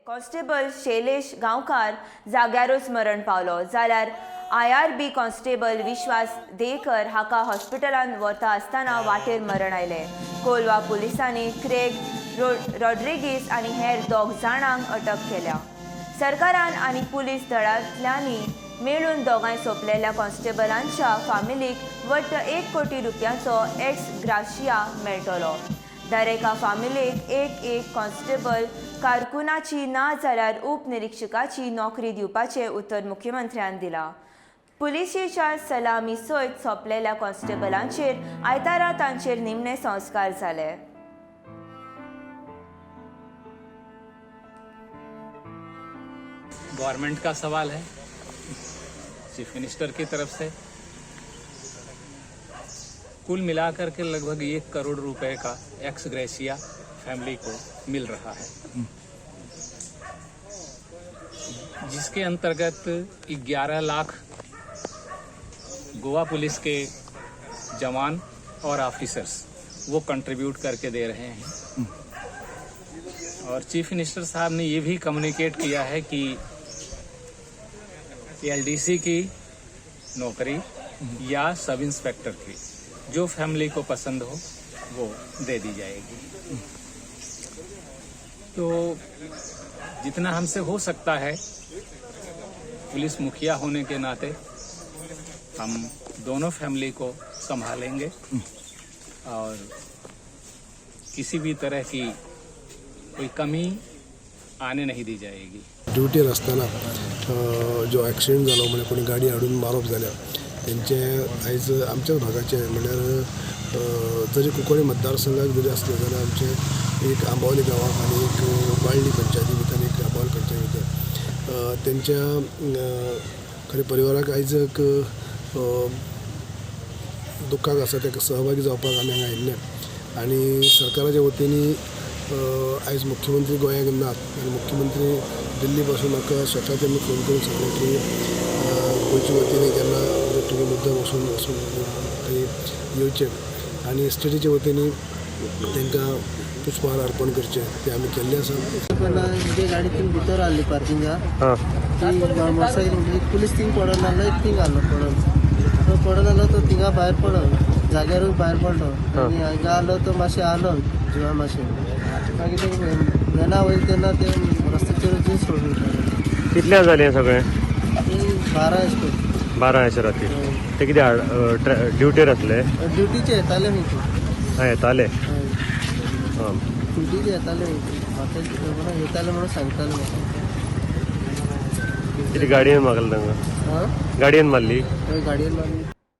Constable Shailesh गांवकार जाग्यारूच मरण पावलो, जाल्यार IRB कॉन्स्टेबल विश्वास देकर हाका हॉस्पिटलांत वता आसतना वाटेर मरण आयलें. कोलवा पुलिसांनी क्रेग रॉड्रिगीस आनी हेर दोग जाणांक अटक केल्या. सरकारान आनी पुलीस दळांतल्यांनी मेळून दोगांय सोंपलेल्या कॉन्स्टेबलांच्या फामिलीक वट्ट 1 कोटी रुपयांचो एक्स ग्राशिया मेळटलो. दरेका फामिलीक एक एक कॉन्स्टेबल कारकुनाची ना जाल्यार उपनिरीक्षकाची नोकरी दिवपाचें उतर मुख्यमंत्र्यान दिलां. पुलिशेच्या सलामी सयत सोंपलेल्या कॉन्स्टेबलांचेर आयतारा तांचेर निमणे संस्कार जाले. गवर्नमेंट का सवाल है. चीफ मिनिस्टर की तरफ से कुल मिलाकर के लगभग 1 करोड़ रुपए का एक्स ग्रेशिया फैमिली को मिल रहा है, जिसके अंतर्गत 11 लाख गोवा पुलिस के जवान और ऑफिसर्स वो कंट्रीब्यूट करके दे रहे हैं. और चीफ मिनिस्टर साहब ने ये भी कम्युनिकेट किया है कि एलडीसी की नौकरी या सब इंस्पेक्टर की, जो फैमिली को पसंद हो, वो दे दी जाएगी. तो जितना हमसे हो सकता है, पुलिस मुखिया होने के नाते हम दोनों फैमिली को संभालेंगे और किसी भी तरह की कोई कमी आने नहीं दी जाएगी. ड्युटीर आसतना जो एक्सिडंट जालो, म्हणजे कोणी गाडी हाडून मारप जाल्या, तेंचे आयज आमच्याच भागाचे, म्हणल्यार जरी कुंकळ्ळी मतदारसंघाक जरी आसले जाल्यार आमचे एक आंबावली गांवाक आनी एक बाळ्ळी पंचायती भितर, एक आंबावली पंचायती भितर तेंच्या खरें परिवाराक आयज एक दुख्खाक आसा, ताका सहभागी जावपाक आमी हांगा आयिल्ले. आनी सरकाराच्या वतीन आयज मुख्यमंत्री गोंयाक नात आनी मुख्यमंत्री दिल्ली पासून म्हाका स्वता तेमी फोन करून सांगलें की गोंयचे वतीन जेन्ना तुमी मुद्दम वचून वचून थंय येवचें आनी स्टेटीच्या वतीन तांकां पुष्पहार अर्पण करचें. तें आमी केल्लें आसा. तेन्ना म्हणजे गाडी थिंग भितर आहली पार्किंगा. ती मोटरसायकल म्हणजे एक पुलीस थिंग पडोन आहलो, एक थिंग आहलो पडोन. तो पडोन आहलो, तो थिंगा भायर पडो, जाग्यारूच भायर पडलो आनी हांगा आहलो, तो मातशें आहलो जिवा मातशें. मागीर ते वेना वयता तेन्ना ते रस्त्याचेर सोडून. कितल्यांक जालें हें सगळें? ते 12 अशें करून. 12 अशें राती. ते कितें ड्युटेर आसले? ड्युटीचे येताले न्ही ते. आं, येताले. हय. आं. ड्युटीचे येताले न्ही ते. म्हाका म्हणून येताले म्हणून सांगताले म्हाका. कितें गाडयेन मारले तांकां? हां. गाडयेन मारली? हय, गाडयेन मारली.